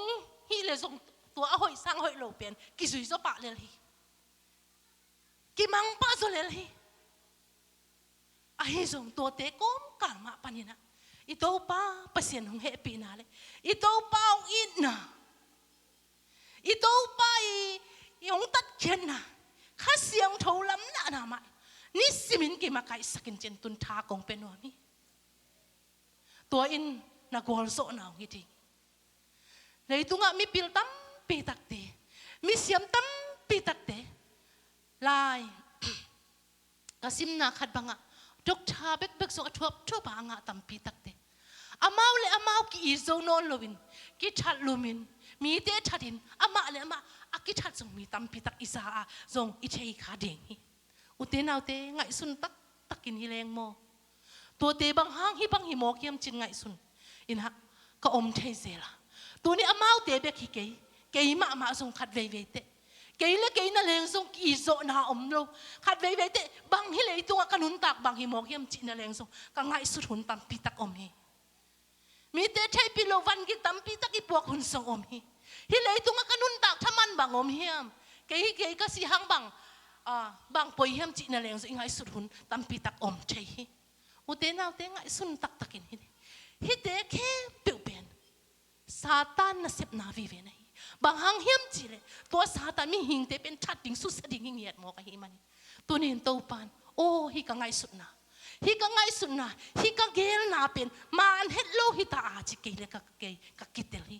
hih leh zong, tua a hoih sang hoih lo pen kizui zaw pah lel hi. Kimang pah zaw lel hi. Ahi zong tuate kawmkal mah panin ah i Topa Pasian hong hehpihna le i Topa hong itna, i Topa i, i hong tatkhiatna, Kha Siangtho lamlahna mah nisimin kimakaihsak in, cin tun tha kong pia nuam hi. Tua in na gualzawhna hong hi ding. Leitungah mipil tampi takte, misiam tampi takte, lai ka simna khat bangah doctor bekbek zong a thuapthuap a ngah tampi takte, amau le amau ki-it zo nawn loin kithat lumin, mite thatin amah le amah a kithat zong mi tampi tak i za a zong i thei kha ding hi. Ute naute, ngaihsun taktakin hi leng maw. Tuate bang hang hih bang hi mawk hiam cin ngaihsun in ah ka om thei zel a. Tuni amaute bek hi kei, kei mahmah zong khat veivei teh, kei le kei na leng zong ki-it zawhna om lo. Khat veivei teh bang hi leitungah ka nuntak bang hi mawk hiam cih na leng zong ka ngaihsut hun tampi tak om hi. Mite theihpih loh vangik tampi tak i puak hun zong om hi. Hih leitungah ka nuntak thaman bang om hiam? Kei hi kei ka sih hang bang, ah, bang poi hiam cih na leng zong i ngaihsut hun tampi tak om thei hi. Ute naute, ngaihsun taktakin hi. Hihte khempeuh pen Satan nasepna vive na hi. Bang hang hiam cihleh tua Satan mihingte pen that ding, susia ding hi ngiat mawk ahih manin, tuni in Topan, aw, hih ka ngaihsutna, hih ka ngaihsutna, hih ka geelna pen man het lo hi ta a ci kei le ka, kei ka kitel hi.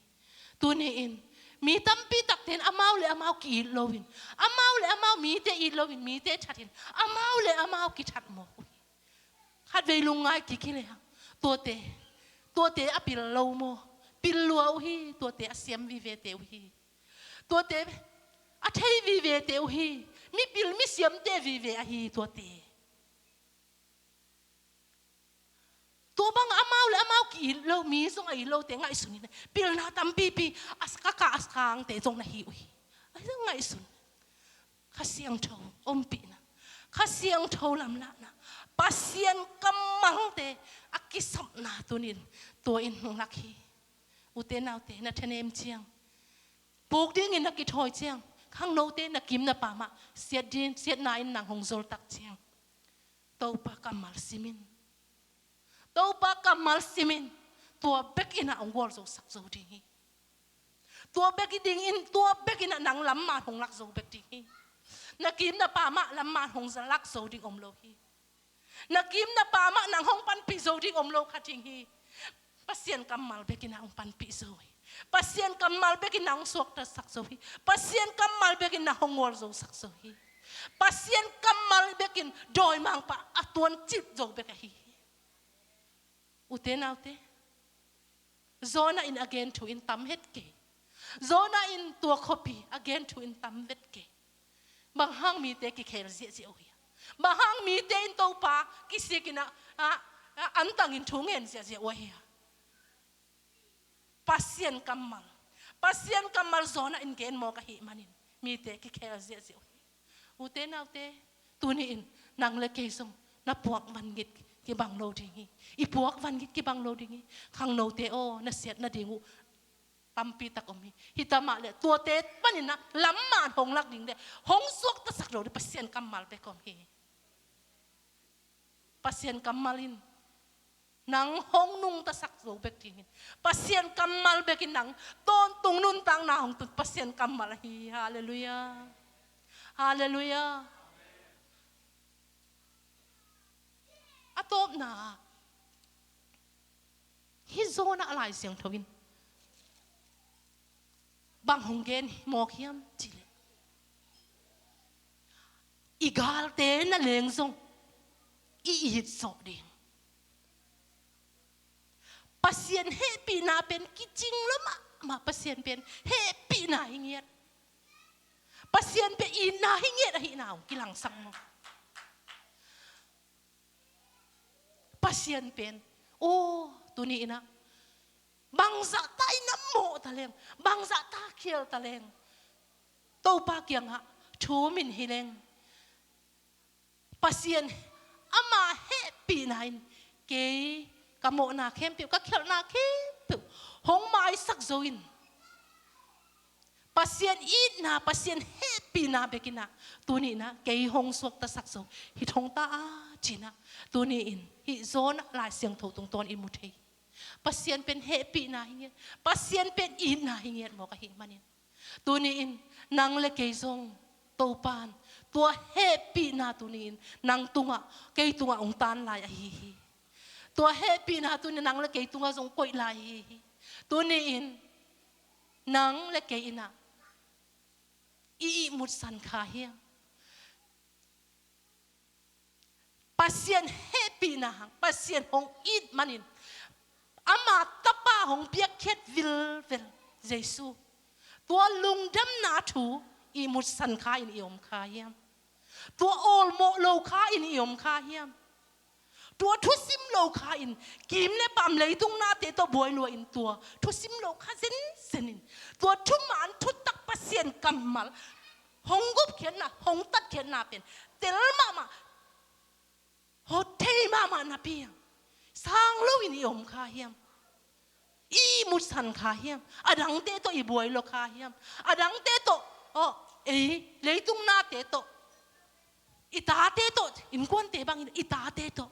Tuni in mi tampi takte in amau le amau ki-it loin, amau le amau mite it loin, mite thatin amau le amau kithat mawk uh hi. Khatvei lungngai kik hi lehang, tuate, tuate a pil lo maw? Pil lua uh hi. Tuate a siam vivete uh hi. Tuate a thei vivete uh hi. Mipil misiamte vive ahi tuate. Tua bang amau le amau ki-it lo, mi zong a it lote ngaihsun in, pilna tampipi a kaka a khangte zong na hi uh hi. A ngaihsun. Kha Siangtho ompihna, Kha Siangtho lamlahna, Pasian kammalte a kisapna tunin tua in hong lak hi. Ute naute, na thanem ciang, puk dingin na kithawi ciang, khangnote na kim na pam ah siat ding, siatna in nang hong zoltak ciang, Topa kammal simin, Topa kammal simin, tua bek in ah hong gualzosak zo ding hi. Tua bek i dingin, tua bek in ah nang lamman hong lak zo bek ding hi. Na kim na pam ah lamman hong lak zo ding om lo hi. Na kim na pam ah nang hong panpih zo ding om lo kha ding hi. Pasian kammal bek in ah hong panpih zo hi. Pasian kammal bek in ah hong suaktasak zo hi. Pasian kammal bek in ah hong gualzosak zo hi. Pasian kammal bek in dawimangpa a tuancip zo bek ahi hi. Ute naute, Jonah in a gen thu in tam het kei. Jonah in tua khuapi a gen thu in tam vet kei. Bang hang mite kikhel ziahziah uh hiam? Bang hang mite in Topa kisik in ah, ah, ah, antangin thu ngen ziahziah uh hiam? Pasian kammal, Pasian kammal Jonah in gen mawk ahih manin mite kikhel ziahziah uh hi. Ute naute, tuni in nang le kei zong na puak vangik kibang lo ding hi. I puak vangik kibang lo ding hi. Khangnote aw, na siat nading uh tampi tak om hi. Hita mah le tuate panin ah lamman hong lak ding le hong suaktasak lo ding Pasian kammal bek om hi. Pasian kammal in nang hong nungtasak zo bek dingin, Pasian kammal bekin nang tawntung nuntakna hong tun Pasian kammal ahi hi. Halleluiah. Halleluiah. A tawpna ah, hih Jonah Lai Siangtho in bang hong gen mawk hiam cih leh, i galte na leng zong i it zawh ding. Pasian hehpihna pen kicing lo mahmah. Pasian pen hehpihna hi ngiat. Pasian pen itna hi ngiat ahihna hong kilangsak maw. Pasian pen, aw, tuni in ah bangzah ta i na mawh ta leng, bangzah ta khial ta leng, Topa kiangah thum in hi leng, Pasian ama hehpihna in kei ka mawhna khempeuh, ka khialhna khempeuh hong maisak zo in, Pasian itna, Pasian hehpihna bekin ah tuni in ah kei hong suaktasak zo hi thong ta a, ci-in ah tuni in hih Jonah Lai Siangtho tungtawn i mu thei. Pasian pen hehpihna hi ngiat, Pasian pen itna hi ngiat mawk ahih manin, tuni in nang le kei zong Topa'n tua hehpihna tuni in nang tungah, kei tungah hong tan lai ahi hi. Tua hehpihna tuni nang le kei tungah zong koih lai ahi hi. Tuni in nang le kei in ah i ihmutsan kha hiam? Pasian hehpihna hang, Pasian hong it manin, ama tapa hong piakkhiat vilvel Jesu, tua lungdamna thu ihmutsan kha in i om kha hiam? Tua awlmawh lo kha in i om kha hiam? Tua thusim lo kha in, kim le pam leitung nate tawh buai lua in, tua thusim lo kha zenzen in, tua thuman thutak Pasian kammal hong gupkhiatna, hong tatkhiatna pen tel mahmah, hot thei mahmah napi-in sang lo in i om kha hiam? I ihmutsan kha hiam? A dangte tawh i buai lua kha hiam? A dangte tawh, aw, ei leitung nate tawh, i tate tawh, innkuante bangin i tate tawh,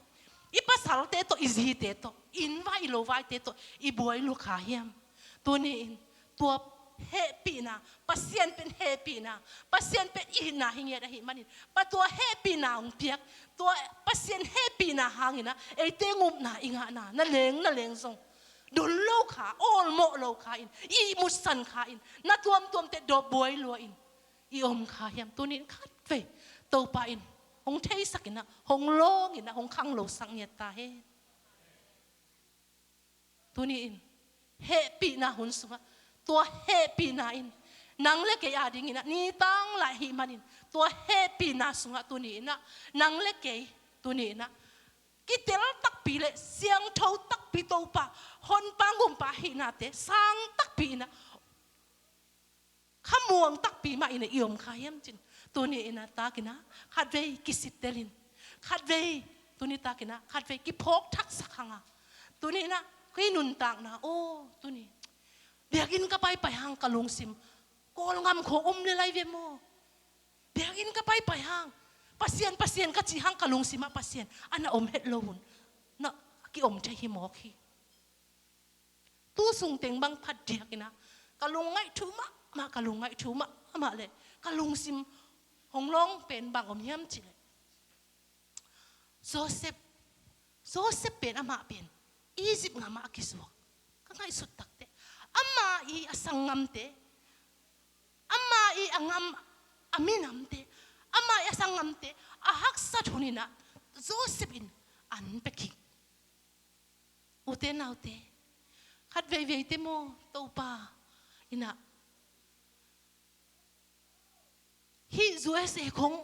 i pasalte tawh, i zite tawh, i inn vai i lo vaite tawh i buai lua kha hiam? Tuni in tua hehpihna, Pasian pen hehpihna, Pasian pen itna hi ngiat ahih manin, pa tua hehpihna hong piak, tua Pasian hehpihna hangin ah eite ngupna i ngahna, na leng, na leng zong dun lo kha, awlmawh lo kha in, ihmutsan kha in, na tuamtuamte tawh buai lua in i om kha hiam? Tuni in khatvei Topa in hong theisak in ah, hong lawng in ah, hong khanglosak ngiat ta hen. Tuni in hehpihna hun sungah, tua hehpihna in nang le kei adingin ah ni tang lai ahih manin, tua hehpihna sungah tuni in ah nang le kei tuni in ah kitel takpi le siangtho takpi, Topa honpa gumpa ahihnate sang takpi in ah khamuang takpi mah in ah i om kha hiam cin? Tuni in ah tak in ah khatvei kisittel in, khatvei tuni tak in ah khatvei kiphawk thaksak hang a, tuni in ah kei nuntakna, aw, tuni biakinn ka paipai hang ka lungsim, Kawlgam khawng om le lai ve maw? Biakinn ka paipai hang, Pasian, Pasian ka cih hang ka lungsim ah Pasian a na om het lo hun na kiom thei hi mawk hi. Tu sung teng bang phat diak in ah ka lungngaih thu mahmah, ka lungngaih thu mahmah le ka lungsim hong lawng pen bang om hiam cih leh, Joseph, Joseph pen, amah pen Egypt gam ah a kizuak. Ka ngaihsut takteh, ama i a sanggamte, ama i a gam, a minamte, ama i a sanggamte a haksat hun in ah Joseph in an pia kik. Ute naute, khat veivei te maw, Topa in ah hih U S A khong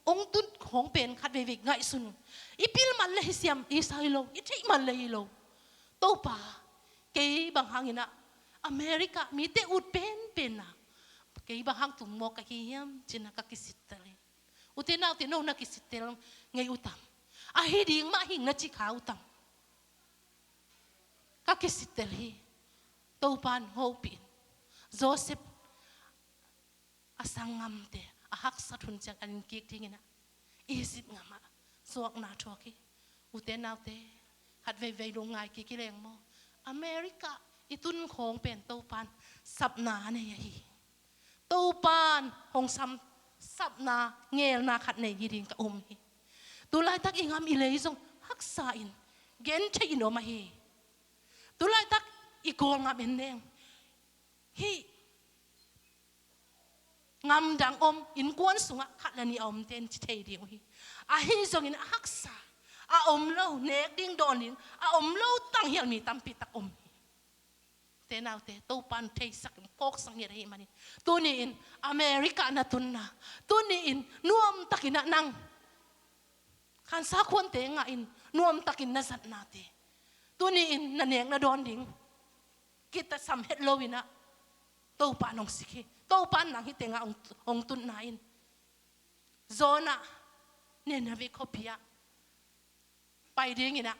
ong tun khong pen khat veivei ngaihsun. I pil man le hi siam, i sa hi lo, i theih man le hi lo. Topa, kei bang hang in ah America mite ut penpen na kei bang hang tung mawk ka hi hiam, ci-in ah ka kisittel hi. Ute naute, no na kisittel ngei uh tam? Ahi ding mah hing na ci kha uh tam? Ka kisittel hi. Topa'n hopih in, Joseph a sanggamte a haksat hun ciang an in kik dingin ah Egypt gam ah zuakna thuak hi. Ute naute, khat veivei lungngai kik hi leng maw, America i tun khawng pen Topan sapna a nei ahi. Topan hong sam, sapna, ngelna khat nei hi ding ka um hi. Tulaitak i gam i lei zong haksa in, genthei in om ahi. Tulaitak i Kawlgam en leng, hih gam dang om, innkuan sungah khat le nih a omte in ci thei ding uh hi. Ahi zongin a haksa, a om lo, nek ding dawn ding a om lo tanghial mi tampi tak om hi. Ute naute, Topan theisak in, phawksak ngiat ahih manin, tuni-in America na tunna, tuni-in nuamtakin ah nang khansa khuante ngah in nuamtakin na zatnate, tuni-in na nek na dawn ding kitasam het lo-in ah Topan hong sik hi. Topan nang hih tengah hong, hong tunna in, Jonah Nineveh khuapi ah pai dingin ah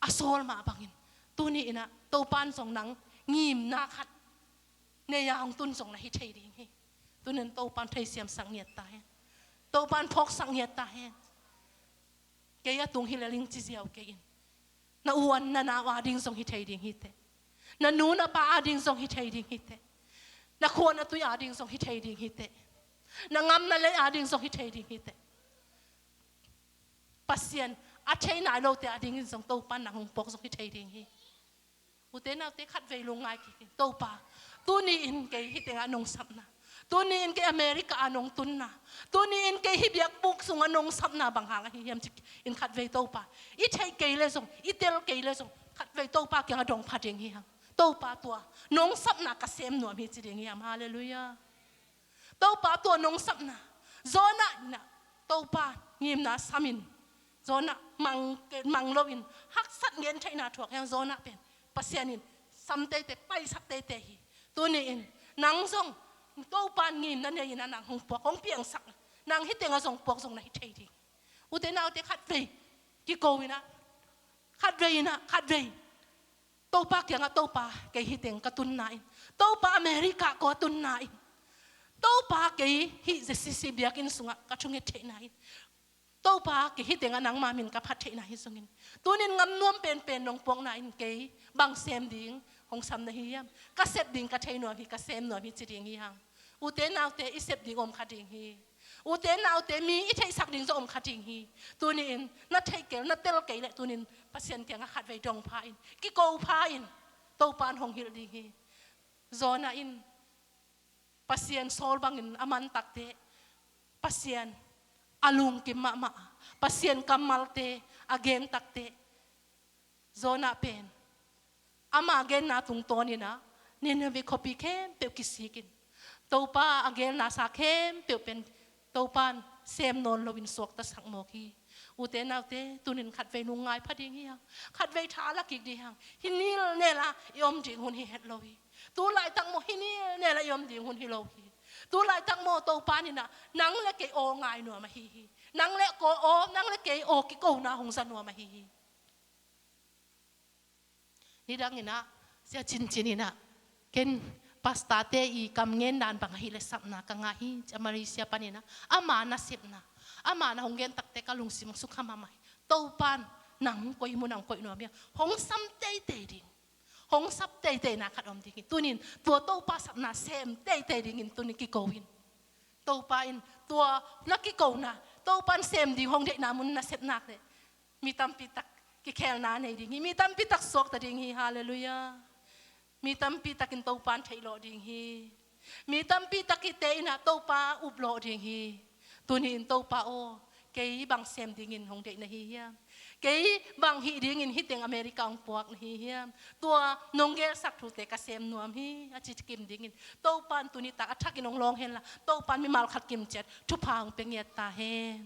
a sawl mah bangin, tuni-in ah Topan zong nang ngimna khat nei a hong tun zong na hi thei ding hi. Tuni-in Topan theisiamsak ngiat ta hen. Topan phawksak ngiat ta hen. Kei a tung hi lel ing ci ziau kei in. Na u an, na nau ading zong hi thei ding hi teh. Na nu na pa ading zong hi thei ding hi teh. Na khua na tui ading zong hi thei ding hi teh. Na gam na lei ading zong hi thei ding hi teh. Pasian a thei nai lote adingin zong Topan nang hong puak zong hi thei ding hi. Ute naute, khat vei lungngai kik in, Topa, tuni-in kei hih tengah nong sapna, tuni-in kei America ah nong tunna, tuni-in kei hih biakbuk sungah nong sapna bang hang ahi hiam ci-in khat vei Topa i theih kei leh zong, i tel kei leh zong, khat vei Topa kiangah dong pha ding hi hang. Topa, tua nong sapna ka sem nuam hi ci ding hi hang. Halleluiah. Topa, tua nong sapna, Jonah in ah Topa ngimna samin, Jonah mang, mang loin haksat gentheihna thuak hi hang. Jonah pen Pasian in sam teitei, paisak teitei hi. Tuni-in nang zong Topa ngimna nei-in ah nang hong puak, hong piangsak, nang hih tengah zong puak zong na hi thei ding. Ute naute, khat vei kiko-in ah, khat vei-in ah, khat vei Topa kiangah, Topa, kei hih teng ka tunna in, Topa, America ko a tunna in, Topa, kei hih Z C C biakinn sungah ka thunget theihna in, Topa, kei hih tengah nangma min ka phat theihna hi zongin, tuni-in gam nuam penpen nong puakna in kei bang sem ding hong sam na hi hiam? Ka sep ding ka thei nuam hi, ka sem nuam hi ci ding hi hang. Ute naute, i sep ding om kha ding hi. Ute naute, mi i theihsak ding zong om kha ding hi. Tuni-in na theih kei, na tel kei leh tuni-in Pasian kiangah khat vei dong pha in, kiko pha in, Topan hong hilh ding hi. Jonah in Pasian sawl bangin a man takteh, Pasian a lungkim mahmah, Pasian kammalte a gen takteh, Jonah pen ama genna tungtawnin ah Nineveh khuapi khempeuh kisikin, Topa a gelnasa khempeuh pen Topan sem nawn loin suaktasak mawk hi. Ute naute, tuni-in khat vei nungngai pha ding hi hang. Khat vei tha la kik ding hi hang. Hih nilnel ah i om ding hun hi het lo hi. Tu laitak maw, hih nilnel ah i om ding hun hi lo hi. Tu laitak maw, Topan in ah nang le kei aw ngai nuam ahi hi. Nang le kei aw, nang le kei aw kikona hong za nuam ahi hi. Nidangin ah, Sia Cincin in ah, ken pastorte i kam ngen dan bang ahih leh sapna ka ngah hi, ci a, Malaysia panin ah, ama nasepna, ama na hong gen takteh ka lungsim hong sukha mahmah hi. Topan nang koi mun ah hong koih nuam hiam? Hong sam teitei ding, hong sap teiteina khat om ding hi. Tuni-in tua Topa sapna sem teitei dingin tuni kiko in. Topa in tua na kikona, Topan sem ding hong deihna mun na sep nak leh, mi tampi tak kikhelna nei ding hi, mi tampi tak suakta ding hi. Halleluiah. Mi tampi takin Topan theih lawh ding hi. Mi tampi tak hihte in ah Topa up lawh ding hi. Tuni-in, Topa aw, kei bang sem dingin hong deih na hi hiam? Kei bang hih dingin hih teng America hong puak na hi hiam? Tua nong gelsak thute ka sem nuam hi, a ci kim dingin Topan tuni tak a thakin hong lawng henla, Topan mimal khat kimciat thupha hong pia ngiat ta hen.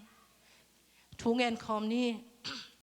Thu ngen khawm ni.